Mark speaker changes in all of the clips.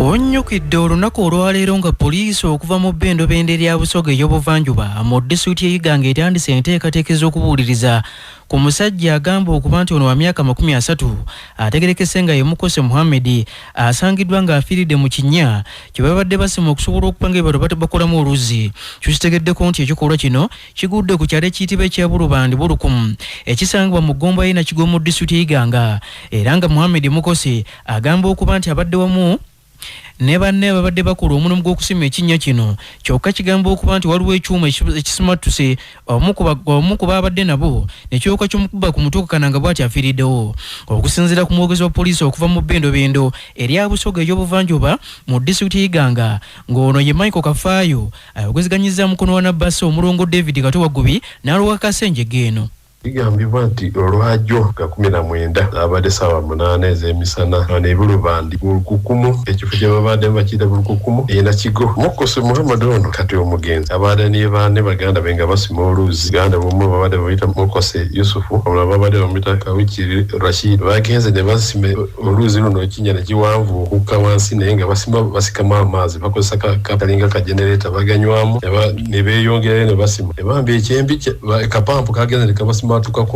Speaker 1: Onnyukidde olunaku olwaleero nga poliisi okuva mu bbendobendo erya Busoga ey'obuvanjuba mu disitulikiti y'e Iganga etandise enteekateeka ez'okubuuliriza ku musajja agamba okuba nti ono wa myaka 30 ategerekese nga ye Mukose Muhammed asangiddwa ng'afiiridde mu kinnya kye babadde basima okusobola okuba nga ebibalo bakolamu oluzzi. Tukitegeddeko nti ekikolwa kino kigudde ku kyalo ekiyitibwa ekya Bulubandi Bulukumu ekisangibwa mu ggomba y'e Nakigo mu disitulikiti y'e Iganga era nga Muhammed Mukose agamba okuba nti abadde wamu ne banne ababadde bakola omulimu gw'okusima ekinnya kino kyokka kigamba okuba nti waliwo ekyuma ekisimattuse omu ku baabadde nabo ne kyoka ky'omukuba ku mutwe okukana nga bw'ati afiiriddewo. Okusinziira ku mwogezi wa poliisi okuva mu bbendobendo erya Busoga ey'obuvanjuba mu disitulikiti y'e Iganga ng'ono ye Michael Kafaayo ayogezeganyizza mukono wa Nabbasa omulongo David Kato Waggubi n'alwakasa enjega eno.
Speaker 2: Kigambibwa nti olwajjo nga 19 zaabadde ssaawa 8 ez'emisana wano e Bulubandi Bulukukumu ekifo kye babadde bakiyita Bulukukumu e Nakigo. Mukose Muhammad ono kati omugenzi abadde ne banne baganda be nga basima oluzzi. Muganda we omu babadde bamuyita Mukose Yusufu, omulala babadde bamuyita Kawikiri Rashid. Bagenze ne basima oluzzi luno ekinnya ne kiwanvu okukka wansi naye nga basima basikamu amazzi bakozesa kalinga ka genereeta baganywamu ne beeyongerayo ne basima. Bambi ekyembi kapampu kagenze ne kabasimatukako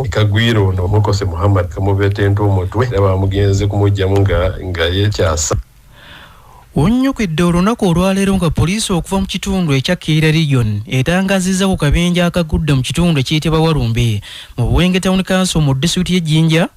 Speaker 2: kagwira ono Mukose Muhammad kamubetenta omutwe era bamugenze kumugyamu nga yekyasa.
Speaker 1: Onnyukidde olunaku olwaleero nga poliisi okuva mu kitundu ekya Kiira Region etangazizza ku kabenje akagudde mu kitundu ekiyitibwa Walumbe mu Buwenge Town Council mu disitulikiti y'e Jinja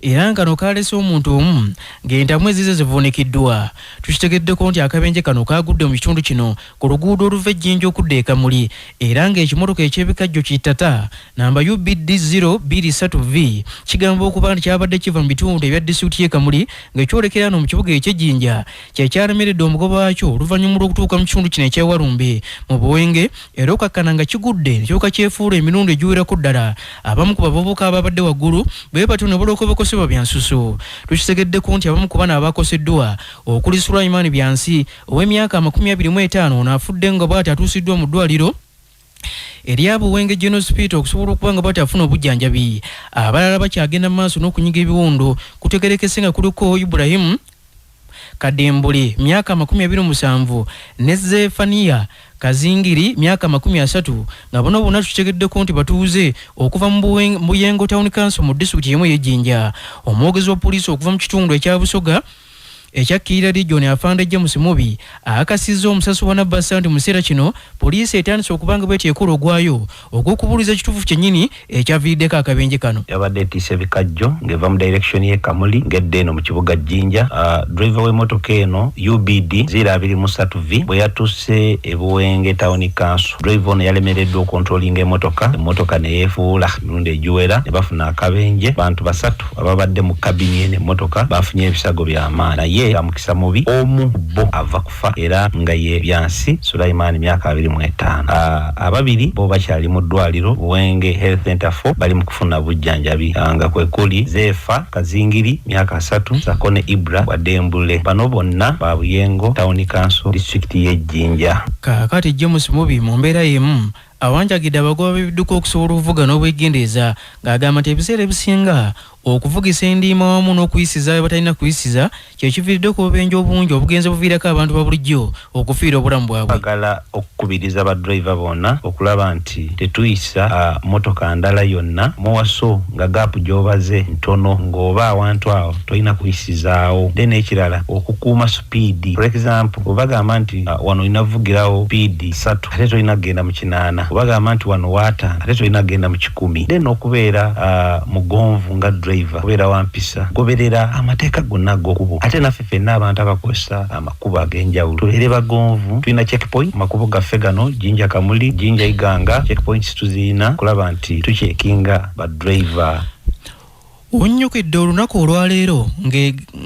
Speaker 1: era nga kano kalese omuntu omu ng'entamu ezize zivuunikiddwa. Tukitegeddeko nti akabenje kano kagudde mu kitundu kino ku luguudo oluva e Jinja okudda e Kamuli era ng'ekimotoka eky'ebikajjo kitata namba UBD 023V kigamba okuba nti kyabadde kiva mu bitundu ebya disitulikiti y'e Kamuli ng'ekyolekera ano mu kibuga eky'e Jinja kye kyalemeredde omugoba waakyo oluvannyuma lw'okutuuka mu kitundu kino eky'e Walumbe mu Buwenge era okakkana nga kigudde ne kyuka kyefuula emirundi egiwerako ddala. Abamu ku bavubuka ababadde waggulu bwe batyo ne balooka bakosebwa bya nsusu. Tukitegeddeko nti abamu ku bano abakoseddwa okuli Sulaiman Byansi ow'emyaka 25 ono afudde nga bw'ati atuusiddwa mu ddwaliro erya Buwenge General Hospital okusobola okuba nga bw'ati afuna obujjanjabi. Abalala bakyagenda mu maaso n'okunyiga ebiwundu kutegerekese nga kuliko Ibrahim Kadembule myaka 27 ne Zephania Kazingiri myaka 30 nga bano bonna tukitegeddeko nti batuuze okuva mu Buyengo Town Council mu disitulikiti y'emu ey'e Jinja. Omwogezi wa poliisi okuva mu kitundu ekya Busoga ekya Kiira Region Afande James Mubi akakasizza omusasi wa Nabbasa nti mu kiseera kino poliisi etandise okuba nga bw'eti ekola ogwayo ogw'okubuuliza ekituufu kyennyini ekyaviiriddeko akabenje kano.
Speaker 3: Yabadde etiise ebikajjo ng'eva mu direction y'e Kamuli ng'edda eno mu kibuga Jinja. Driver w'emmotoka eno UBD 023V bwe yatuuse e Buwenge Town Council, driver ono yalemereddwa okontrolinga emmotoka, emmotoka ne yeefuula emirundi egiwera ne bafuna akabenje. Bantu basatu ababadde mu kabini eno emmotoka baafunye ebisago bya maanyi naye kya mukisa mubi omu ku bo ava kufa era nga ye Byansi Sulaiman myaka 25. Ababiri bo bakyali mu ddwaliro Buwenge Health Center 4 bali mu kufuna bujjanjabi nga kwe kuli Zeefa Kazingiri myaka 30 ssaako ne Ibra Wadembule. Bano bonna ba Buyengo Town Council disitulikiti y'e Jinja.
Speaker 1: Kaakati James Mubi mu mbeera y'emu awanjagidde abagoba b'ebidduka okusobola okuvuga n'obwegendereza ng'agamba nti ebiseera ebisinga okuvugisa endiima wamu n'okuyisiza we batalina kuyisiza kye kiviiriddeko obubenje obungi obugenze buviirako abantu ba bulijjo okufiira obulamu bwabwe.
Speaker 3: Twagala okukubiriza ba driver bonna okulaba nti tetuyisa mmotoka ndala yonna muwaso nga gap gy'obaze ntono ng'oba awantu awo tolina kuyisizaawo. Then ekirala okukuuma supiidi, for example bwebagamba nti wano olina kuvugirawo supiidi 3 ate tolina kugenda mu 80, bwebagamba nti wano wa 50 ate tolina kugenda mu 100. Then okubeera mugonvu nga driver, okubeera wa mpisa, goberera amateeka gonna ag'okubo. Ate naffe ffenna abantu abakozesa amakubo ag'enjawulo tubeere bagonvu. Tulina checkpoint amakubo gaffe gano Jinja Kamuli, Jinja Iganga, checkpoints tuzirina kulaba nti tucekinga ba driver.
Speaker 1: Onnyukidde olunaku olwaleero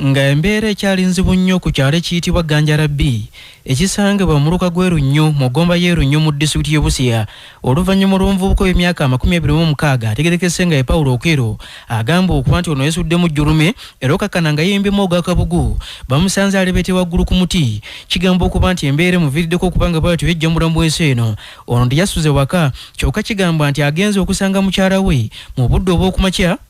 Speaker 1: nga embeera ekyali nzibu nnyo ku kyalo ekiyitibwa Ganjala B ekisangibwa mu muluka gw'e Lunnyo mu ggomba y'e Lunnyo mu disitulikiti y'e Busia oluvannyuma lw'omuvubuka ow'emyaka 26 ategerekese nga ye Paulo Okello agamba okuba nti ono yeesuddemu jjulume era okakkana nga yeeyimbyemu ogw'akabugu bamusanze alebete waggulu ku muti. Kigambibwa okuba nti embeera emuviiriddeko okuba nga bw'atyo yejja mu bulamu bw'ensi eno. Ono teyasuze waka kyokka kigambwa nti agenze okusanga mukyala we mu budde obw'okumakya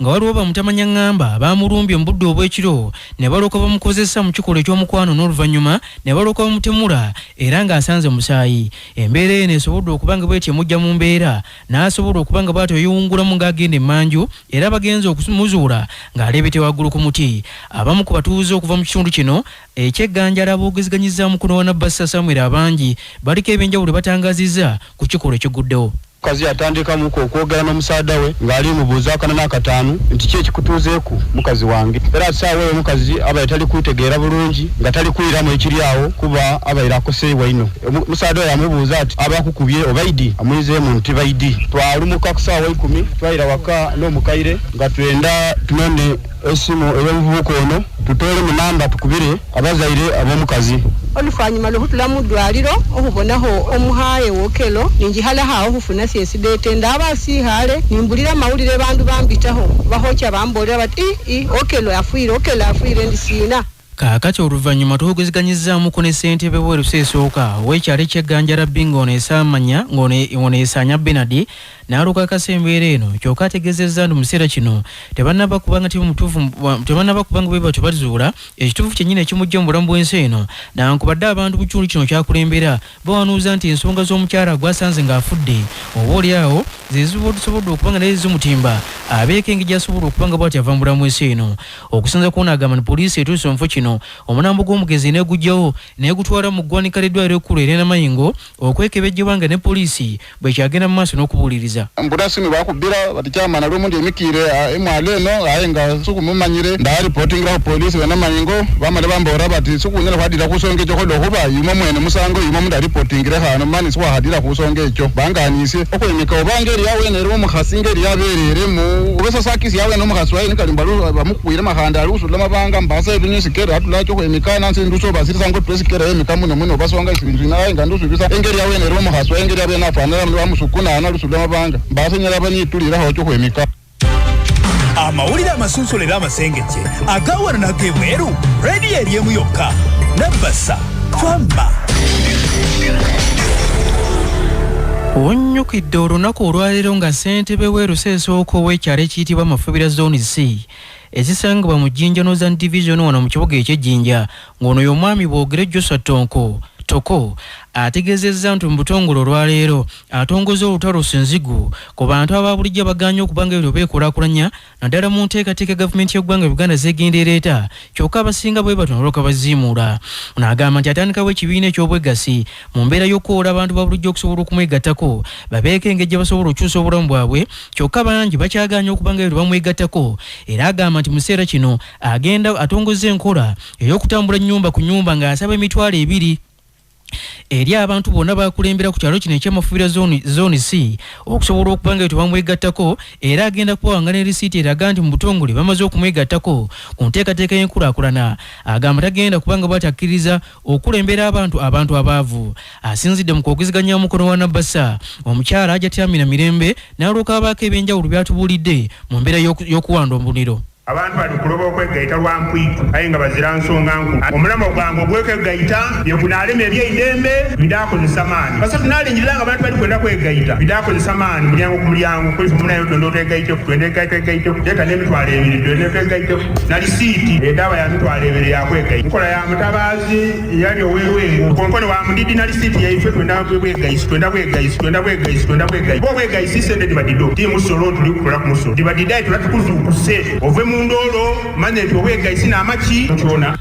Speaker 1: nga waliwo bamutamanyangamba bamulumbye mu budde obw'ekiro ne balooka bamukozesa mu kikolwa eky'omukwano n'oluvannyuma ne balooka bamutemula era ng'asanze musaayi. Embeera eno esobodde okuba nga bwetyo emujja mu mbeera n'asobola okuba nga bw'atyo yeewungulamu ng'agenda emmanju era bagenze okumuzuula ng'aleebete waggulu ku muti. Abamu ku batuuze okuva mu kitundu kino eky'Egganjala aboogezeganyizza mukono wa Nabbassa Samuel abangi baliko ebyenjawulo batangazizza ku kikolwa ekiguddewo.
Speaker 4: Omukazi yatandikamuku okwogera n'omusaadha we ng'ali mubuuza akana n'akataanu nti ki ekikutuuzeeku mukazi wange. Era saawa eyo omukazi abaire tali kutegeera bulungi nga tali kwiramu ekiri awo kuba abaire akoseibwa inho. Omusaadha oyo amubuuza ati abakukubye obaidi? Amwizeemu nti baidi. Twalumuka ku saawa 10 twaira waka n'omukaire nga twenda tunone esimu ey'omuvubuka ono tutoolemu namba tukubire abazaire ab'omukazi.
Speaker 5: Oluvannyuma lw'okhutula mu ddwaliro okhubonaho omukhaye wokelo ninjikhalakho okhufuna syesidete ndaba sikhale nimbulira amawulire bandu bambitaho bakhocha bambolera bati i Okello afwire, Okello afwire ndi siina.
Speaker 1: Kaakati oluvannyuma twogezeganyizaamuko ne ssentebe w'erusa esooka ow'ekyalo eky'Egganjala B ng'ono esaamanya ng'ono esaanya Bernard n'alukakasa embeera eno kyokka ategeezezza nti mu kiseera kino tebannaba kubanga tebannaba kubanga bwe batyo bazuula ekituufu kyennyini ekimuggya mu bulamu bw'ensi eno. Nankubadde abantu mu kitundu kino kyakulembera bawanuuza nti ensonga z'omukyala gwasanze ng'afudde oba oli awo ze zisobodde okuba nga naye zimutimba abeeko engeri gy'asobola okuba nga bw'atyo ava mu bulamu bw'ensi eno. Okusinziira ku ono agamba nti poliisi etuuse mu kifo kino omulambo gw'omugenzi n'eguggyawo n'egutwala mu ggwanika ly'eddwaliro ekkulu ery'e Namayingo okwekebejjebwa nga ne poliisi bw'ekyagenda mu maaso n'okubuuliriza.
Speaker 4: Mbula simu bakubira bati chairman ali omundu emikiire emwalo eno aye nga sikumumanyire ndaripotingira khu polisi bena Mayingo bamala bambora bati sikunyala khwadira khusonga echo kholokhuba yuma mwene musango yuma mundu aripotingire khano mani sikhwakhadira khusonga echo banganisye okhwimika oba ngeri yawene eri omukhasi ngeri yabereremo obesa sakisi yawene omukhasi waye nikali mbalu bamukhwire makhanda ali khusula mabanga mbasa ebinyu sikere atulacho khwimika nansi nduso basirisanga presikere yemika muno muno basonga isindu naye nga ndusubisa engeri yawene eri omukhasi waye engeri yabene afanira bamusukuna nalusula mabanga mbasa nyala banituliraho cho khwimika.
Speaker 6: Amawulire amasunsule era amasengejje agawano n'agebweru rediyo eri emu yokka Nabbasa twamma.
Speaker 1: Onnyukidde olunaku olwaleero nga ssentebe w'erusa esooka ow'ekyalo ekiyitibwa Mafubira Zone C ekisangibwa mu Jinja Northern Division wano mu kibuga eky'Ejjinja ng'ono y'omwami Bwogere Joshua Tonko Toko ategeezezza nti mu butongole olwaleero atongoza olutalo Ssenzigu ku bantu aba bulijjo abagaanye okuba nga ebyo beekulaakulanya naddala mu nteekateeka gavumenti y'eggwanga Uganda z'egenda ereeta kyokka abasinga bwe batyo nalwoka baziimuula. Ono agamba nti atandikawo ekibiina eky'obwegassi mu mbeera y'okukoowoola abantu ba bulijjo okusobola okumwegattako babeeko engeri gye basobola okukyusa obulamu bwabwe kyokka bangi bakyagaanye okuba nga ebyo bamwegattako era agamba nti mu kiseera kino agenda atongozza enkola ey'okutambula nnyumba ku nnyumba ng'asaba 20,000 eri abantu bonna bakulembera ku kyalo kino eky'Amafubira Zone C okusobola okuba nga tebamwegattako era agenda kubawanga ne risiiti eraga nti mu butongole bamaze okumwegattako ku nteekateeka y'enkulaakulana. Agamba tagenda kubanga bw'atakkiriza okulembera abantu abaavu. Asinzidde mu kwogezeganya omukono wa Nabbasa omukyala Hajati Amina Mirembe n'alwoka abaako ebyenjawulo by'atubuulidde mu mbeera y'okuwanda omuliro.
Speaker 7: Abantu bali kuloba okwegaita lwa mpwitu aye nga bazira nsonga nkulu. Omulamo gwange ogw'okwegaita bye gunaalema eby'eidembe bidaakozesa maani. Kasita tunaalinjirira nga abantu bali kwenda kwegaita bidaakozesa maani mulyango ku mulyango kulifu munayo twenda otwegaiteku twenda twegaiteku leeta n'emitwalo ebiri twenda twegaiteku na lisiiti edaaba ya mitwalo ebiri yakwegaita. Nkola ya mutabaazi yali ow'erwengo konkone wa mudidi na lisiiti yaife twenda bwegaisi twenda bwegaisi twenda bwegaisi twenda bwegaisi. Bo bwegaisi sente diba dido ti musolo tuli kutola ku musolo diba didayi tula tukuzuukuse ove mu ndoolo manye nti obwegaisi n'amaki kyona.